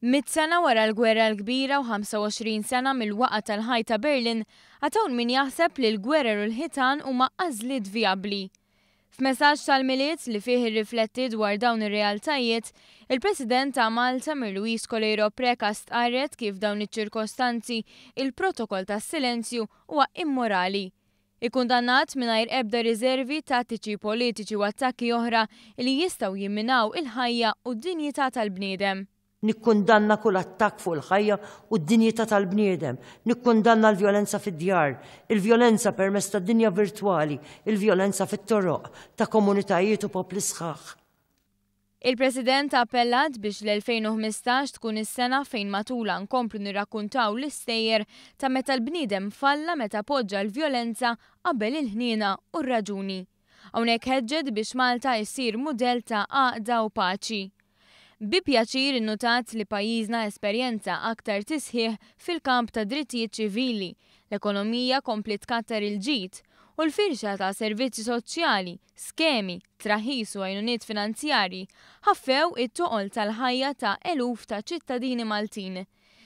Mitt sena wara l-Gwerra l-Kbira u 25 sena mill-waqgħa tal-Ħajt ta' Berlin, għad hawn min jaħseb li l-gwerer u l-ħitan huma għażliet vijabbli. F'messaġġ tal-Milied li fih irriflettiet dwar dawn ir-realtajiet, il-President ta' Malta Marie Louise Coleiro Preca stqarret kif f'dawn iċ-ċirkostanzi il-protokoll tas-silenzju huwa immorali. Ikkundannat mingħajr ebda riservi tattiċi politiċi u attakki oħra li jistgħu jimminaw il-ħajja u d-dinjità tal-bniedem. Nikkundanna kull attakk fuq il-ħajja u d-dinjità tal-bniedem. Nikkundanna l-vjolenza fid-djar, il-vjolenza permezz tad-dinja virtwali, il-vjolenza fit-toroq ta' komunitajiet u popli sħaħ. Il-President appellat biex l-2015 tkun is-sena fejn matulha nkomplu nirrakkuntaw l-istejjer ta' meta l-bniedem falla meta poġġa l-vjolenza qabel il-ħniena u r-raġuni. Hawnhekk ħeġġet biex Malta issir mudell ta' għaqda u paċi. Bi pjaċir innutat li pajjiżna esperjenza aktar tisħiħ fil-kamp ta' drittijiet ċivili, l-ekonomija kompliet tkattar il-ġid u l-firxa ta' servizzi soċjali, skemi, traħħis u għajnuniet finanzjarji ħaffew it-toqol tal-ħajja ta' eluf ta' ċittadini Maltin.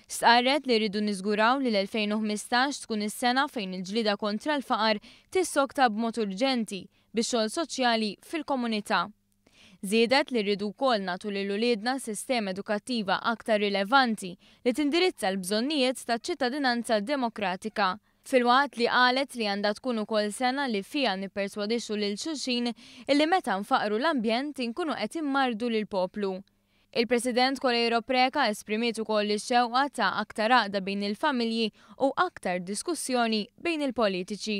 Stqarret li rridu niżguraw li l-2015 tkun is-sena fejn il-ġlieda kontra l-faqar tissokta b'mod urġenti bix-xogħol soċjali fil-komunità. Żiedet li rridu wkoll nagħtu lil uliedna sistema edukattiva aktar rilevanti li tindirizza l-bżonnijiet taċ-ċittadinanza demokratika. Filwaqt li qalet li għandha tkun ukoll sena li fiha nipperswadixxu lil xulxin illi meta nfaqru l-ambjent inkunu qed immardu lil poplu. Il-President Coleiro Preca esprimiet ukoll ix-xewqa ta' aktar għaqda bejn il-familji u aktar diskussjoni bejn il-politiċi.